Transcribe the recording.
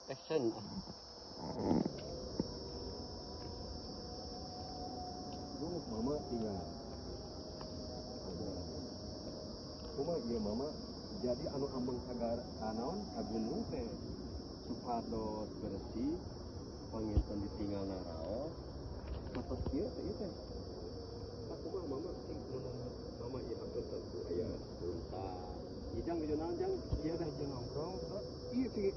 Action. Duh, mama tinggal. Kumaha ieu, mama? Jadi anu ameng agar naon ka gunung teh supados bersih, panginten ditinggal naraos satos kieu teh ieu teh. Tah, kumaha mama sing nu mama ieu hapunten ku aya unta. Ijang nuju naon, Jang? Ieu teh Nuju nongkrong, bro. Ieu sih.